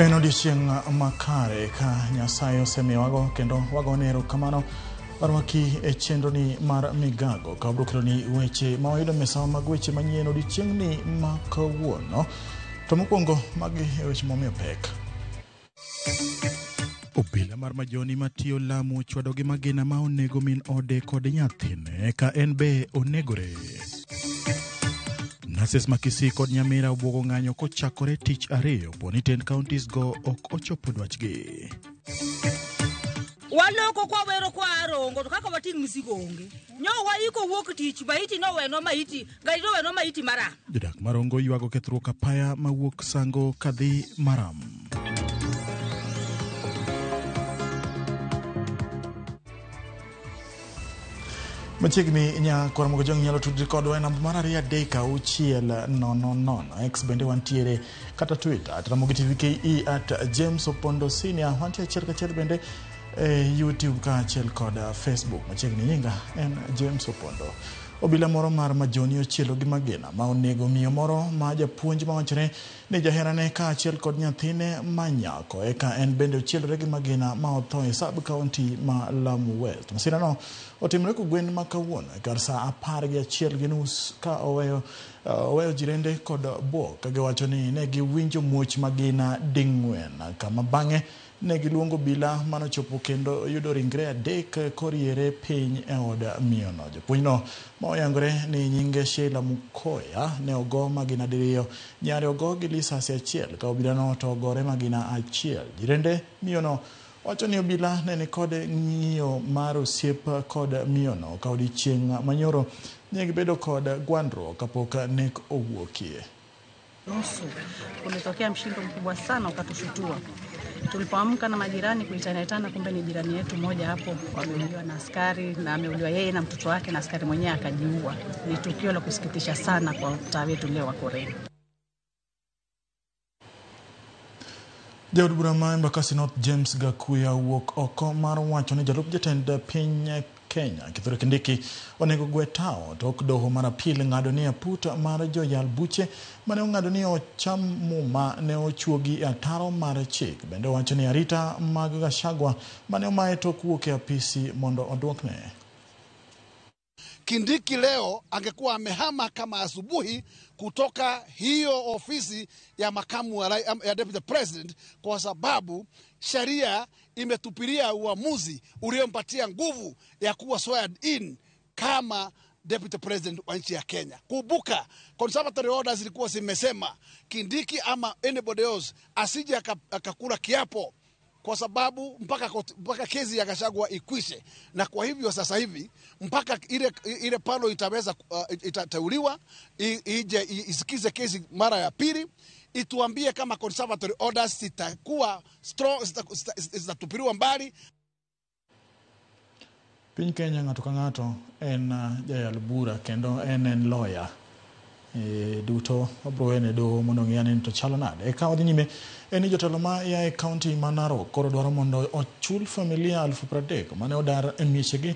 En odiechieng' makare ka Nyasaye osemiyowago kendo wagone erokamano. Warwaki e chenroni mar Migago ka wabiro keloni weche ma wayudo e mesawa mag weche manyien odiechieng'ni ma kawuono. To mokwongo magi e weche momiyo pek. Obila mar Majoni matiyo Lamu ochwado gi magina ma onego min ode kod nyathine ka en be onegore. Nurses ma Kisii kod Nyamira obwogo ng'anyo kochakore tich ariyo po ni tend counties go ok ochopo dwachgi. Waloko kwa wero kwa arongo to kaka wating' misigo onge. Nyo waiko wuok tich maiti nowenwa maiti gari nowenwa maiti maram. Jodak ma Rongo ywago kethruok apaya mawuok Sango kadhi Maram. Machiegni nyakwar Mogojong nyalo tudri kodwa e namba mar 23600. X bende wantiere kata Twitter at Ramogi TV KE at James Opondo Senior. Wantie achiel kachiel bende e YouTube kaachiel kod Facebook. Machiegni nyinga en James Opondo. Obila moro mar Majoni ochielo gi magina ma onego miyo moro ma japuonj mawachore ni jaherane kaachiel kod nyathine ma nyako. Eka en bende ochielore gi magina ma otho e sub county ma Lamu West. Masirano otimore kogwen ma kawuono e kar saa 11:30 ka oweyo oweyo jirende kod bwok ka giwacho ni ne giwinjo muoch magina ding'wen kama bang'e ne giluongo obila manochopo kendo yudo ringre adek koriere piny e od miyono. Japuonjno ma oyangore ni nyinge Sheila Mukoya ne ogo magina diriyo, nyare ogo gi lisasi achiel ka obilano to ogore magina achiel. Jirende miyono wacho ni obila ne nikod ng'iyo mar osiep kod miyono ka odiechieng' manyoro ne gibedo kod gwandruok kapok nek owuokie. Nusu kulitokea mshindo mkubwa sana ukatushutua. Tulipoamka na majirani kuitana itana, kumbe ni jirani yetu mmoja hapo ameuliwa na askari, na ameuliwa yeye na mtoto wake, na askari mwenyewe akajiua. Ni tukio la kusikitisha sana kwa mtaa wetu leo wa Koreni. Jaod bura ma Embakasi North James Gakuya wuok oko mar wacho ni jalup jatend piny Kenya Kithure Kindiki onego gwe tawo tok doho mar apil ng'ado ni aput mar joyal buche mane ong'ado ni ocham muma ne ochuogi e ataro mar chik. Bende owacho ni arita mag Gachagua mane omaye tok wuok e apisi mondo oduokne. Kindiki leo angekuwa amehama kama asubuhi kutoka hiyo ofisi ya makamu wa ya deputy president, kwa sababu sheria imetupilia uamuzi uliompatia nguvu ya kuwa sworn in kama deputy president wa nchi ya Kenya. Kumbuka conservatory orders zilikuwa zimesema Kindiki ama anybody else asije akakula kiapo kwa sababu mpaka kesi ya Gachagua ikwishe, na kwa hivyo sasa hivi mpaka ile panel itaweza itateuliwa ije isikize kesi mara ya pili, ituambie kama conservatory orders zitakuwa strong, zitatupiliwa mbali. Piny Kenya ng'ato ka ng'ato en jayal bura kendo en lawyer. Duto wabro wene doho mondo ong'i ane ni to chalo nade. Eka wadhi nyime en ni jotelo ma ya e kaunti ma Narok koro dwaro mondo ochul familia 30,000 mane odar e miechegi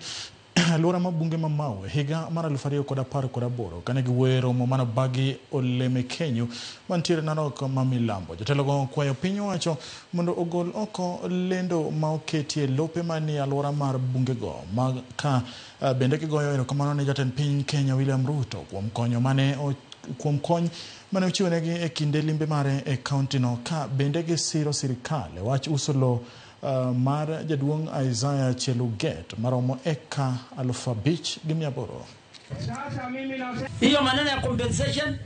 alwora ma bunge ma Mau e higa mar 2018 kane giwuoyo e romo mane obagi Oleme Kenyu mantiere Narok ma Milambo. Jotelogo okwayo piny owacho mondo ogol oko lendo ma oketie lope manie alwora mar bungego ma ka bende gigoyo erokamano ne jatend piny Kenya William Ruto kuom konyo mane kuom kony mane ochiwonegi e kinde limbe mare e kaunti no ka bende gisiro sirikal e wach uso lowo mar jaduong' Isaiah Cheluget maromo eka 5,800. Hiyo maneno ya compensation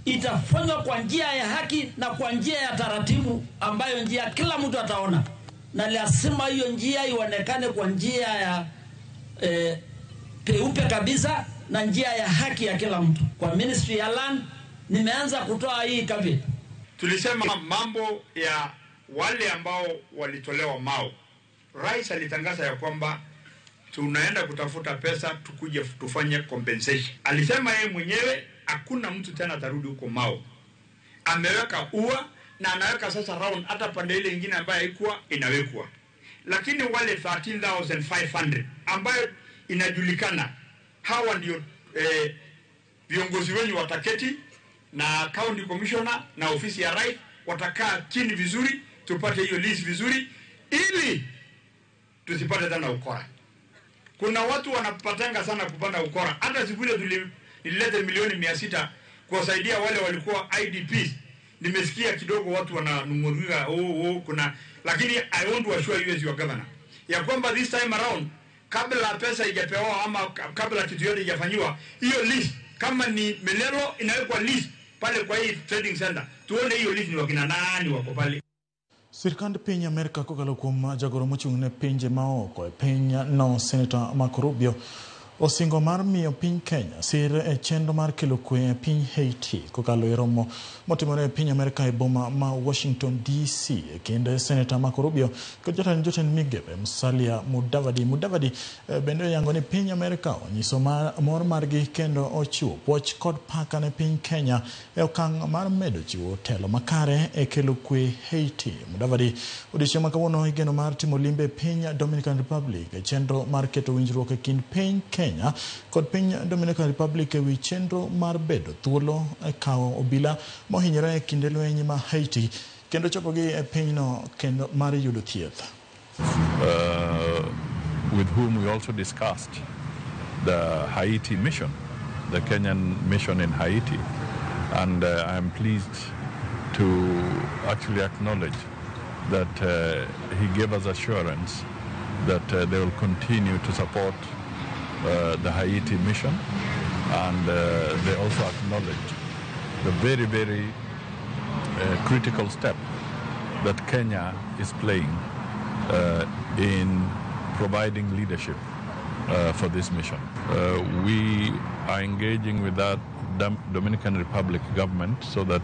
itafanywa kwa njia ya haki na kwa njia ya taratibu ambayo njia kila mtu ataona, na lazima hiyo njia ionekane kwa njia ya peupe kabisa na njia ya haki ya kila mtu. Kwa Ministry ya Land nimeanza kutoa hii caveat. Tulisema mambo ya wale ambao walitolewa Mau. Rais alitangaza ya kwamba tunaenda kutafuta pesa tukuje tufanye compensation. Alisema yeye mwenyewe hakuna mtu tena atarudi huko Mau. Ameweka ua na anaweka sasa round hata pande ile ingine ambayo haikuwa inawekwa. Lakini wale 13,500 ambayo inajulikana hawa ndio viongozi wenyu wataketi na county commissioner na ofisi ya rais watakaa chini vizuri tupate hiyo list vizuri, ili tusipate tena ukora. Kuna watu wanapatanga sana kupanda ukora. Hata siku ile nilileta milioni 600 kuwasaidia wale walikuwa IDPs. Nimesikia kidogo watu wananung'unika, kuna, lakini I want to assure you as your governor ya kwamba this time around, kabla pesa haijapewa ama kabla kitu yote haijafanyiwa, hiyo list kama ni Melelo inawekwa list pale kwa hii trading center, tuone hiyo list ni wakina nani wako pale. Sirkand piny Amerka kokalo kuom jagoro mochung' ne pinje maoko e piny no Senator Marco Rubio osingo mar miyo piny Kenya sir e chenro mar kelo kwe e piny Haiti kokalo e romo motimore e piny Amerka e boma ma Washington DC e kind Senator Marco Rubio kod jatend migepe Musalia Mudavadi. Mudavadi bende oyango ni piny Amerka onyiso mor margi kendo ochiwo puoch kod paka ne piny Kenya e okang' mar medo chiwo telo makare e kelo kwe Haiti. Mudavadi odiechieng' ma kawuono igeno mar timo limbe e piny Dominican Republic e chenro mar keto winjruok e kind piny Kenya kod piny Dominican Republic ewi chenro mar bedo thuolo e kawo obila mohinyore e kinde lweny ma Haiti kendo chopogi e pinyno kendo mar yudo thieth. With whom we also discussed the Haiti mission, the Kenyan mission in Haiti, and I am pleased to actually acknowledge that he gave us assurance that they will continue to support the Haiti mission, and they also acknowledged the very, very critical step that Kenya is playing in providing leadership for this mission. We are engaging with that Dominican Republic government so that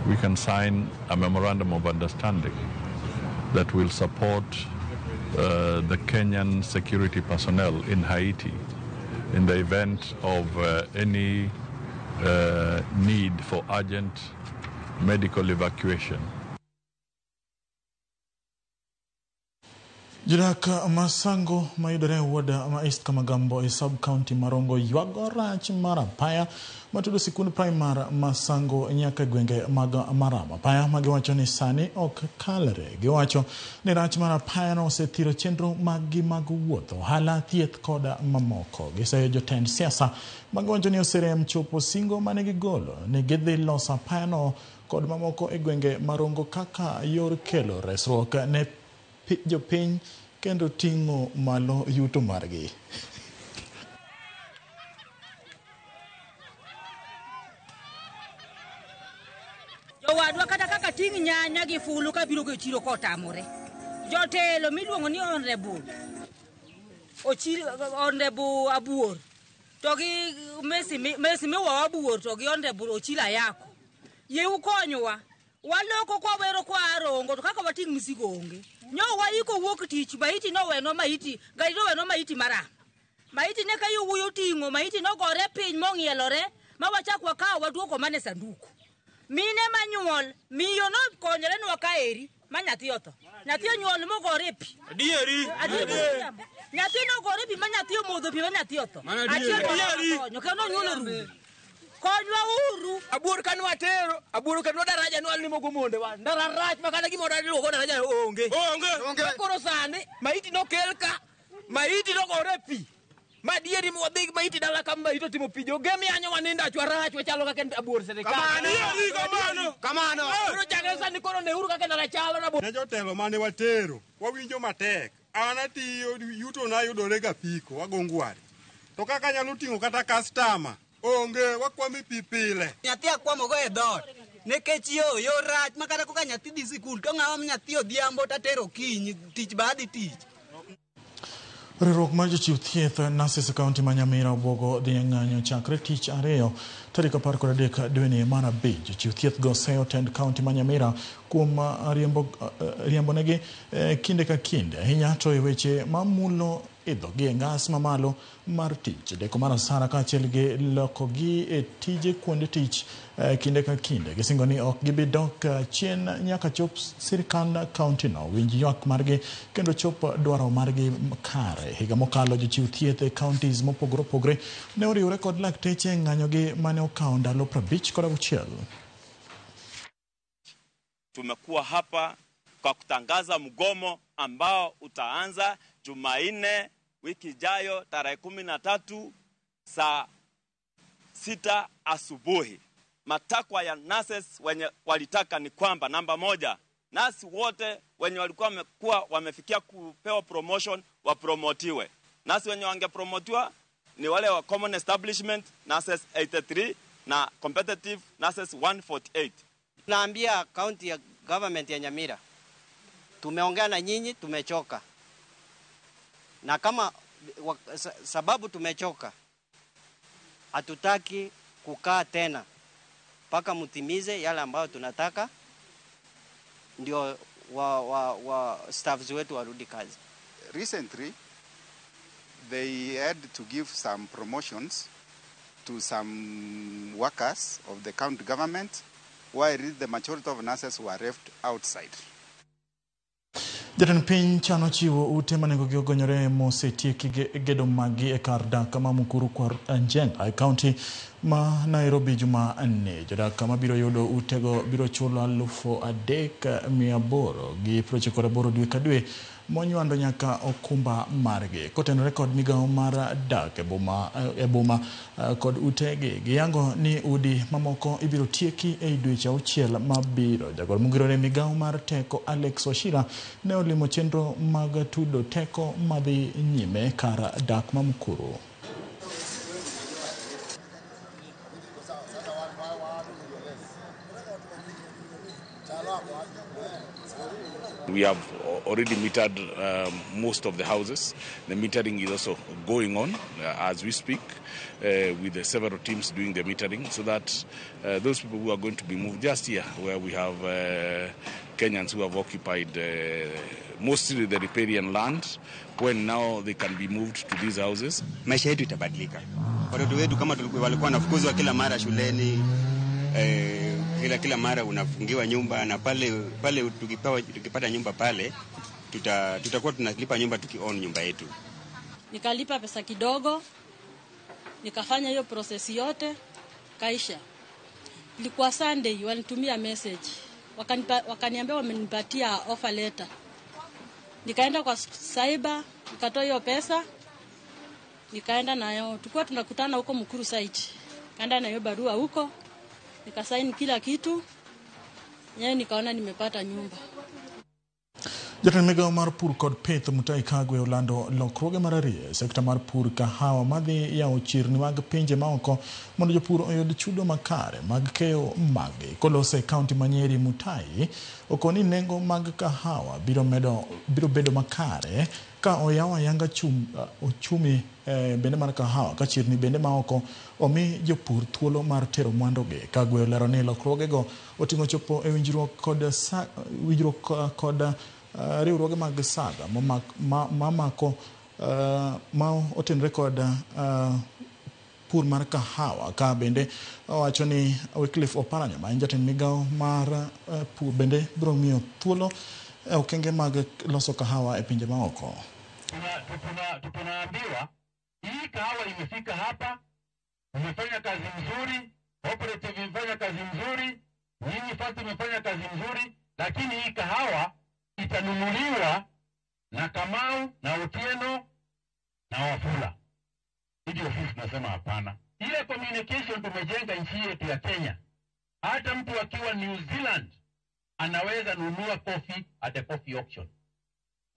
we can sign a memorandum of understanding that will support the Kenyan security personnel in Haiti in the event of any need for urgent medical evacuation. Jodak Masango mayudore e ward ma East Kamagambo e sub-county Marongo ywago rach mar apaya matudo sikund primar Masango nyaka e gwenge mag Marama. Apaya magiwacho ni sani ok kalre. Giwacho ni rach mar apaya no osethiro chenro maggi mag wuoth, ohala, thieth kod mamoko. Giseyo jotend siasa magiwacho ni oserem chopo singo mane gigolo ni gidhi loso apaya no kod mamoko e gwenge Marongo kaka yor kelo resruok ne jopiny kendo ting'o malo yuto margi. Jowadwa kata kaka ting' nyanya gi fulu kabiro go e chiro kotamore. Jotelo miluongo ni Honorable Ochil, Honorable Abuor to gi Mheshimiwa Abuor to gi Honorable Ochila Ayako. Yie ukonywa. Waloko kwa wero kwa arongo to kaka wating' misigo onge. Nyo waiko wuok tich maiti nowenwa maiti, gari nowenwa maiti marama. Maiti ne ka yowuoyi oting'o maiti nogore piny mong'ielore ma wachak wakawo waduoko mana e sanduku. Mine manyuol, miyo nokonyorenwa kaeri ma nyathi otho. Nyathi onyuol mogore e pi. Adieri. Nyathi nogore e pi ma nyathi omodho pi ma nyathi otho. Achiel konyo kendo nonyuolo rumo. Konywa uru. Abuor kanwa tero, abuor kanwa daraja nwalimo go monde wa. Ndara rach ma kata gimoro iluongo daraja onge. Onge. Koro sani maiti nokel ka, maiti nogore pi. Ma dieri mwadhi maiti dala ka maiti otimo pi. Joge mianyo wanindo achwa rach wachalo kaka abuor sirikal. Kamano. Kamano. Koro chakre sani koro neuru kaka ndara chalo na. Ne jotelo mane watero, wawinjo matek. An atiyo yuto na yudore ga piko, wago ngware. To kaka anyalo ting'o kata customer onge, wakwami pi pile. Nyathi akwamogo e dhoot nikech yo rach ma kata koka nyathi dhi sikul to ng'awa nyathi odhiambo tatero okinyi tich ba adhi tich. Riwruok mar jochiw thieth nurses e kaunti ma Nyamira obwogo dhi e ng'anyo chakre tich ariyo tarik 13 dweni mar abich. Jochiw thieth go seyo tend kaunti ma Nyamira kuom riembonegi kinde ka kinde ahinya to e weche mamulo idho gi e ngas mamalo mar tich, deko mar osara kaachiel gi lokogi e tije kuonde tich kinde ka kinde. Gisingo ni ok gibi dok chien nyaka chop sirkand kaunti no winj ywak margi kendo chop dwaro margi kare. Higa mokalo jochiw thieth e counties mopogore opogore ne oriwore kod lakteche e ng'anyogi mane okawo ndalo 56. Tumekuwa hapa kwa kutangaza mgomo ambao utaanza Jumanne wiki ijayo tarehe 13 saa 6 asubuhi. Matakwa ya nurses wenye walitaka ni kwamba namba 1, nurse wote wenye walikuwa wamefikia kupewa promotion wapromotiwe. Nurse wenye wangepromotiwa ni wale wa common establishment nurses 83 na competitive nurses 148. Naambia county ya government ya Nyamira, tumeongea na nyinyi, tumechoka. Na kama sababu tumechoka, hatutaki kukaa tena mpaka mtimize yale ambayo tunataka, ndio wa staffs wetu warudi kazi. Recently they had to give some promotions to some workers of the county government, while the majority of nurses were left outside. Jatend piny chano chiwo ute manengogi ogonyore mosetieki gedo maggi e kar dak ma Mukuru kwa Njenga e kaunti ma Nairobi Jumanne. Jodak mabiro yudo utego biro chulo 3,898 dwe ka dwe monywando nyaka okumba margi. Kotenore kod migawo mar dak e boma kod utegi, giyango ni udi mamoko ibiro tieki ei dweche 6 mabiro. Jagol mongirore migawo mar teko Alex Wachira ne olimo chenro mag tudo teko madhi nyime kar dak ma Mukuru. We have already metered most of the houses. The metering is also going on as we speak, with the several teams doing the metering, so that those people who are going to be moved just here, where we have Kenyans who have occupied mostly the riparian land, when now they can be moved to these houses. Maisha yetu itabadilika. Watoto wetu kama walikuwa wanafukuzwa kila mara shuleni, kila mara unafungiwa nyumba, na pale tukipata nyumba pale tutakuwa tunalipa nyumba tukion nyumba yetu. Nikalipa pesa kidogo, nikafanya hiyo process yote, kaisha. Ilikuwa Sunday, walinitumia message. Wakaniambia wamenipatia offer letter. Nikaenda kwa cyber, nikatoa hiyo pesa, nikaenda nayo. Tulikuwa tunakutana huko Mukuru site. Nikaenda nayo barua huko. Nikasaini kila kitu. Nyayo nikaona nimepata nyumba. Jatend migawo mar pur kod pith Mutahi Kagwe olando lokruoge marariyo e sekta mar pur kahawa madhi yawo chirni mag pinje maoko mondo jopur oyud chudo makare mag keyo maggi. Kolose e kaunti ma Nyeri, Mutahi okoni nengo mag kahawa biro bedo makare ka oyawo ayanga ochumi bende mar kahawa ka chirni bende maoko omi jopur thuolo mar tero mwandugi. Kagwe olero ni lokruogego oting'o chopo e winjruok kod riwruoge mag saga mamako ma otenore kod pur mar kahawa. Ka bende owacho ni Wycliffe Oparanya ma en jatend migawo mar pur bende biro miyo thuolo e okenge mag loso kahawa e pinje maoko. Tunaambiwa hii kahawa imefika hapa, umefanya kazi nzuri, cooperative imefanya kazi nzuri, nyinyi fasi imefanya kazi nzuri, lakini hii kahawa itanunuliwa na Kamau na Otieno na Wafula. Ndio sisi tunasema hapana. Ile communication tumejenga nchi yetu ya Kenya, hata mtu akiwa New Zealand anaweza nunua coffee at the coffee auction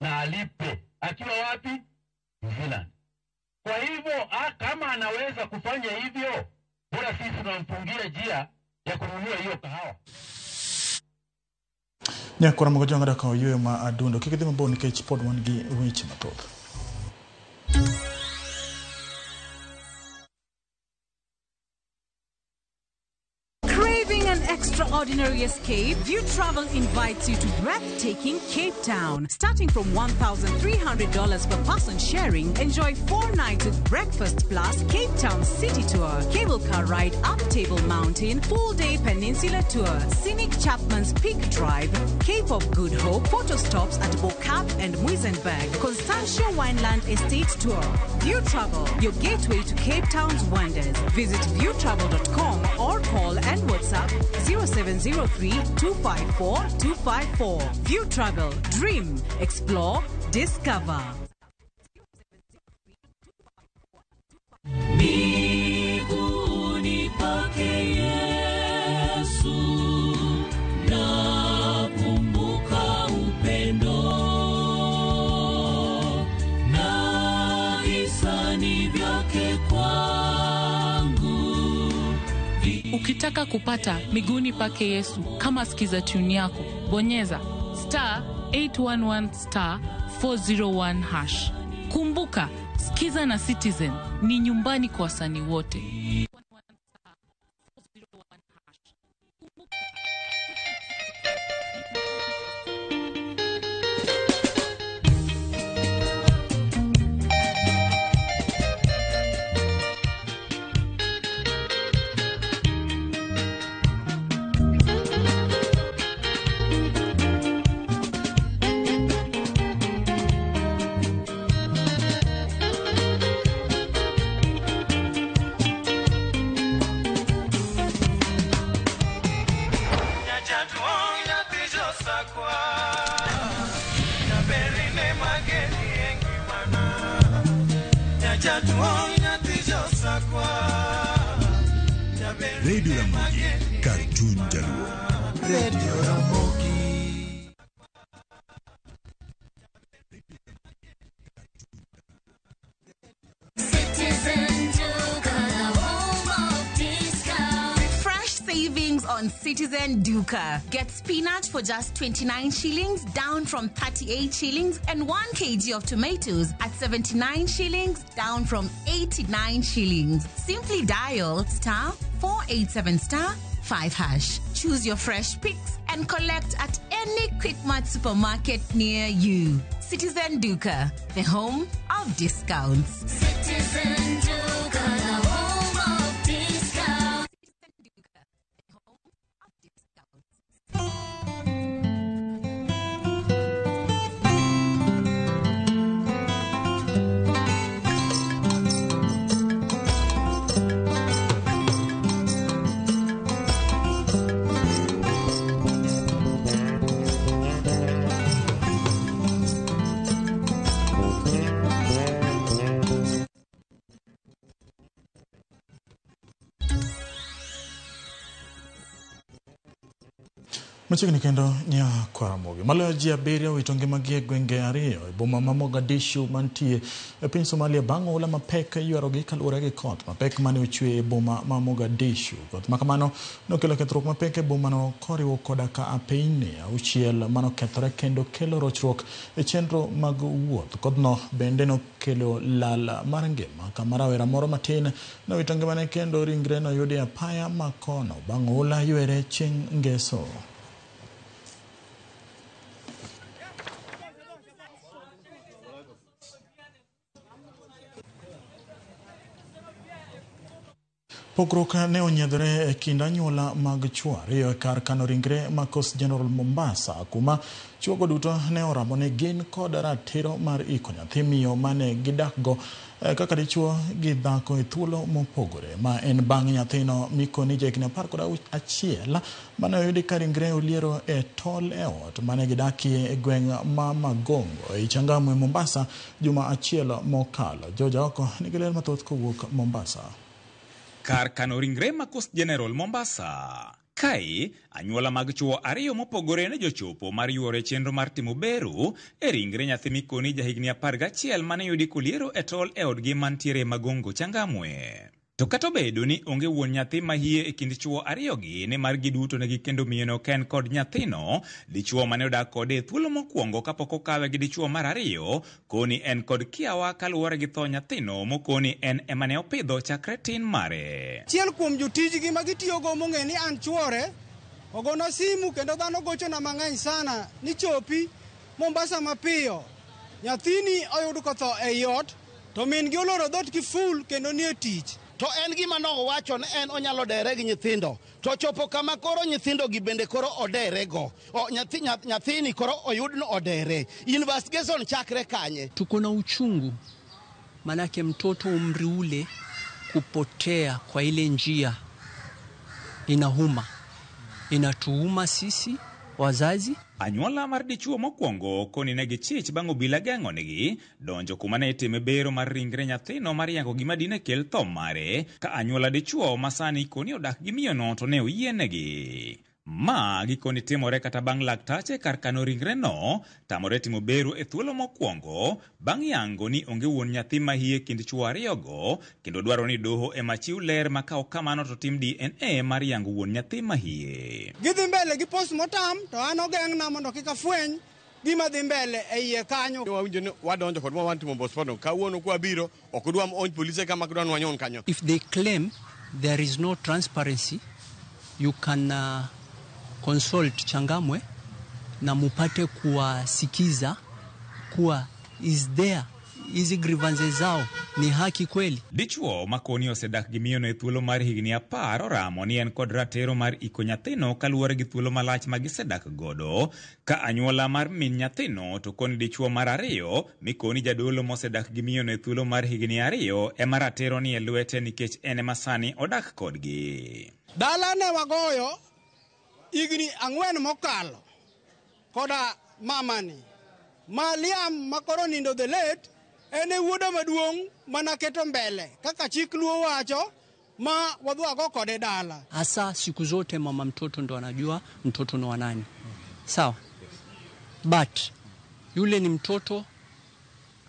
na alipe akiwa wapi? New Zealand. Kwa hivyo kama anaweza kufanya hivyo, bora sisi tunamfungia njia ya kununua hiyo kahawa. Nyakora mogo jong'ado kawo yueyo ma adundo. Kik idhi mabor nikech pod wan gi weche mathoth. Craving an extraordinary escape? View Travel invites you to breathtaking Cape Town. Starting from $1,300 per person sharing, enjoy 4 nights with breakfast plus Cape Town City Tour, cable car ride up Table Mountain, full-day peninsula tour, scenic Chapman's Peak Drive, Cape of Good Hope, photo stops at Bo-Kaap and Muizenberg, Constantia Wineland Estate Tour. View Travel, your gateway to Cape Town's wonders. Visit viewtravel.com or call and WhatsApp 070 0703 254 254. View Travel, Dream, Explore, Discover. Miguuni pake Yesu nakumbuka upendo na hisani vyake kwangu. Ukitaka kupata miguuni pake Yesu kama sikiza tune yako, bonyeza star 811 star 401 hash. Kumbuka, Sikiza na Citizen ni nyumbani kwa wasanii wote. Radio Ramogi, Cartoon Jaluo. Radio Ramogi. Citizen Duka, the home of discount. Fresh savings on Citizen Duka. Get spinach for just 29 shillings, down from 38 shillings, and 1 kg of tomatoes at 79 shillings, down from 89 shillings. Simply dial star 487 star 5 hash. Choose your fresh picks and collect at any Quickmart supermarket near you. Citizen Duka, the home of discounts. Citizen Duka, the home of discount. Machiegni kendo nya Ramogi. Maloyo ji abiriyo owito ngimagi e gwenge ariyo e boma ma Mogadishu mantie e piny Somalia bang' oula mapek ywarogi kaluwore gi koth mapek mane ochwe e boma ma Mogadishu. Koth makamano nokelo kethruok mapek e bomano koriwo koda ka apeyni auchiel manokethore kendo kelo rochruok e chenro mag wuoth. Kodhno bende nokelo lal mar ngima kama rawera moro matin nowito ngimane kendo ringre noyudi e apaya ma kono bang' oula ywere chieng' ngeso. Pogruok ne onyiedhore e kind anyuola mag chwo ariyo e kar kano ringre ma Coast General Mombasa, kuma chwogo duto ne oramo ni gin kod ratiro mar iko nyathi miyo mane gidakgo kaka dichuo gi dhako e thuolo mopogore, ma en bang' nyathino mikoni jahigni 11 mane oyudi ka ringre oliero e tol e ot mane gidakie e gweng' ma Magongo ei Changamwe Mombasa juma achiel mokalo. George Aoko nigi ler mathoth kowuok Mombasa. Kar kano ringre ma Coast General Mombasa. Kae, anyuola mag chwo ariyo mopogore ne jochopo mar yuore chenro mar timo bero e ringre nyathi mikoni jahigni 11 mane oyudi koliero e tol e odgi mantiere Magongo Changamwe. To kata obedo ni onge wuon nyathi mahie e kind chwo ariyogi nimar giduto ne gikendo miyono ken kod nyathino, dichuo mane odak kode e thuolo mokwongo kapok okawe gi dichuo mar ariyo, koni en kod kiawa kaluwore gi tho nyathino mokoni en ema ne opidho chakre tin mare. Achiel kuom jotijgi ma gitiyogo mong'e ni an chuore, ogona simu kendo dhano gochona mang'eny sana ni chopi Mombasa mapiyo. Nyathini oyud kotho ei ot, to min gi oloro dhoot kiful kendo nie tich. To en gima nowacho ni en onyalo dere gi nyithindo, to chopo kama koro nyithindo gi bende koro oderego. Nyathini koro oyud ni odere. Investigation chakre kanye? Tuko na uchungu, manake mtoto umri ule kupotea kwa ile njia inahuma. Inatuuma sisi wazazi. Anyuola mar dichuo mokwongo koni ne gichich bang' obila geng'onegi donjo kuma ne itime bero mar ringre nyathino mar yango gima dine kel tho mare ka anyuola dichuo ma sani koni odak gi miyono to ne oyienegi. Ma gikoni timore kata bang' laktache kar kano ringreno tamore timo bero e thuolo mokwongo bang' yango ni onge wuon nyathi ma hie kind chuo ariyogo kendo dwaro ni doho ema chiw ler ma ka ok kamano to tim DNA mar yango wuon nyathi ma hie. Gidhi mbele gi postmortem to an ogeng'na mondo kik afweny gima dhi mbele e iye kanyo. Wawinjo ni wadonjo kod ma timo postmortem kawuono kwabiro ok odwa ony polise kama kidwa nwanyon kanyo. If they claim there is no transparency, you can consult Changamwe na mupate kuwasikiza kuwa is there hizi grievances zao ni haki kweli. Dichuo ma koni osedak gi miyono e thuolo mar higni 10 oramo ni en kod ratiro mar iko nyathino kaluwore gi thuolo malach ma gisedak godo ka anyuola mar min nyathino to koni dichuo mar ariyo mikoni jadolo mosedak gi miyono e thuolo mar higni 2 ema ratiro ni e lwete nikech en ema sani odak kodgi. Dala ne wagoyo higni 4 mokalo koda mamani ma Liam makoro nindo the late en e wuoda maduong' manaketo mbele kaka chik Luo wacho ma wadwago kode dala. Hasa siku zote mama mtoto ndo anajua mtoto ni wa nani. Sawa. But yule ni mtoto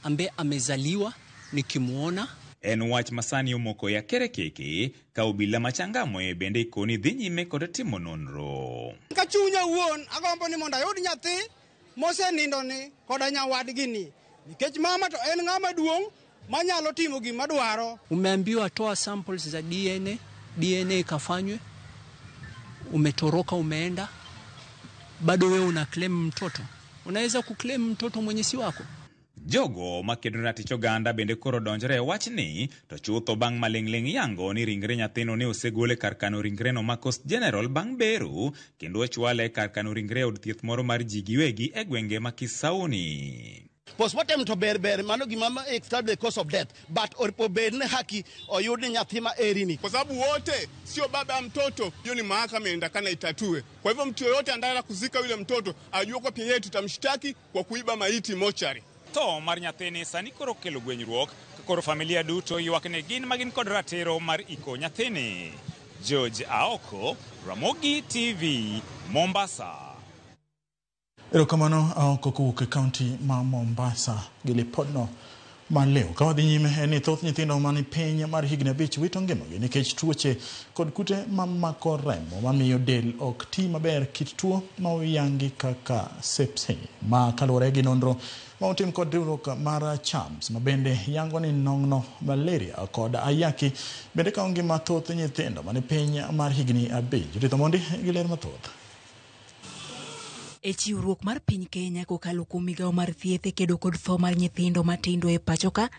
ambaye amezaliwa nikimuona. En wach masani omoko ya kerekeke ka obila ma Changamwe bende ikoni dhi nyime kod timo nonro. Ka chunya wuon agombo ni mondo ayud nyathi mosenindo ni koda nyawadgi ni nikech mama to en ng'ama duong' manyalo timo gima dwaro. Umeambiwa toa samples za DNA, DNA ikafanywe, umetoroka umeenda, bado wewe una claim mtoto. Unaweza kuclaim mtoto mwenye si wako? Jogo makedo ratich oganda bende koro donjore e wachni to chutho bang' maling'ling' yango ni ringre nyathino ne osegol e kar kano ringreno ma Coast General bang' bero kendo ochwale kar kano ringre e od thieth moro mar ji giwegi e gwenge ma Kisauni. Postmortem to ber ber mano gima establish the cause of death but obed ne haki oyud ni nyathi ma erini kwa sababu wote sio baba ya mtoto. Hiyo ni mahakama inatakana itatue. Kwa hivyo mtu yoyote anataka kuzika yule mtoto ajue kwa pia yeye tutamshtaki kwa kuiba maiti mochari. Tho mar nyathini sani koro kelo gwenyruok ka koro familia duto ywak ni gin magin kod ratiro mar iko nyathini. George Aoko, Ramogi TV, Mombasa. Erokamano Aoko kowuok e kaunti ma Mombasa gi lipodno ma leo. Ka wadhi nyime en ni thoth nyithindo mani piny mar higni 5 wito ngimagi nikech tuoche kod kute mamako remo mamiyo del ok ti maber kit tuo ma oyangi kaka sepsis ma kaluwore gi nonro ma otim kod riwruok mar CHAMS ma bende yango ni nong'no malaria kod ayaki bende kawo ngima thoth nyithindo mani piny mar higni 5. Ritho mondi gi ler mathoth. E chiwruok mar piny Kenya kokalo kuom migawo mar thieth e kedo kod tho mar nyithindo matindo e pachoka,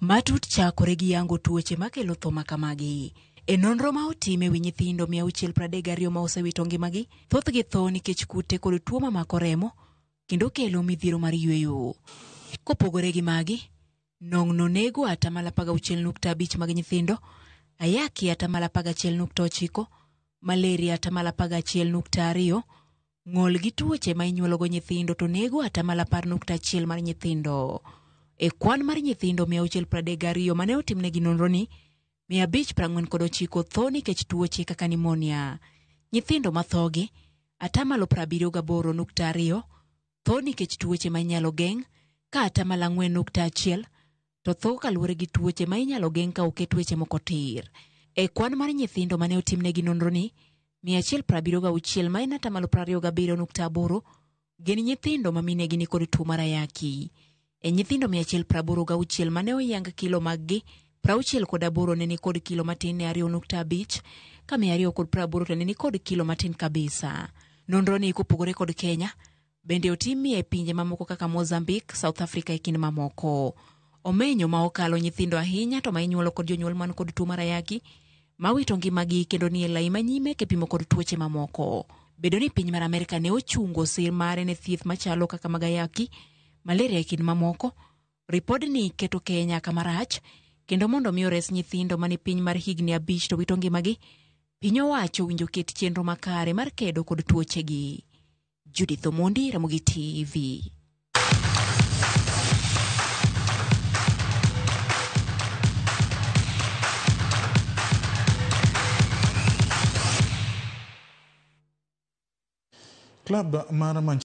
matut chakore gi yango tuoche makelo tho makamagi. E nonro ma otim e wi nyithindo 632 ma osewito ngimagi, thothgi tho nikech kute kod tuo mamako remo kendo kelo midhiero mar yweyo. Kopogore gi magi, nong'no nego 16.5% mag nyithindo, ayaki 11.9%, malaria 11.2%, ng'ol gi tuoche ma inyuologo nyithindo to nego 10.1% mar nyithindo. E kwan mar nyithindo 632 mane otimnegi nonro ni, 549 tho nikech tuoche kaka pneumonia. Nyithindo mathogi 78.2% tho nikech tuoche ma inyalo geng' ka 4.1% to tho kaluwore gi tuoche ma inyalo geng' ka oket weche moko tir. E kwan mar nyithindo mane otimnegi nonro ni, 176 ma en 27.8% gin nyithindo ma minegi ni kod tuo mar ayaki. E nyithindo 186 mane oyang kilo maggi, 68 ne ni kod kilo matin ne 2.5 ka 280 to ne ni kod kilo matin kabisa. Nonro ni kopogore kod Kenya, bende otimie e pinje mamoko kaka Mozambique, South Africa e kind mamoko. Omenyo ma okalo nyithindo ahinya to ma inyuolo kod jonyuol man kod tuo mar ayaki mawito ngimagi kendo nie lai manyime kipimo kod tuoche mamoko. Bedo ni piny mar Amerka ne ochungo sir mare ne thieth machalo kaka mag ayaki, malaria e kind mamoko, ripodni keto Kenya kama rach kendo mondo mi ores nyithindo mane piny mar higni 5 to wito ngimagi, Piny owacho owinjo ket chenro makare mar kedo kod tuochegi. Judith Omondi, Ramogi TV. Club mar Manchester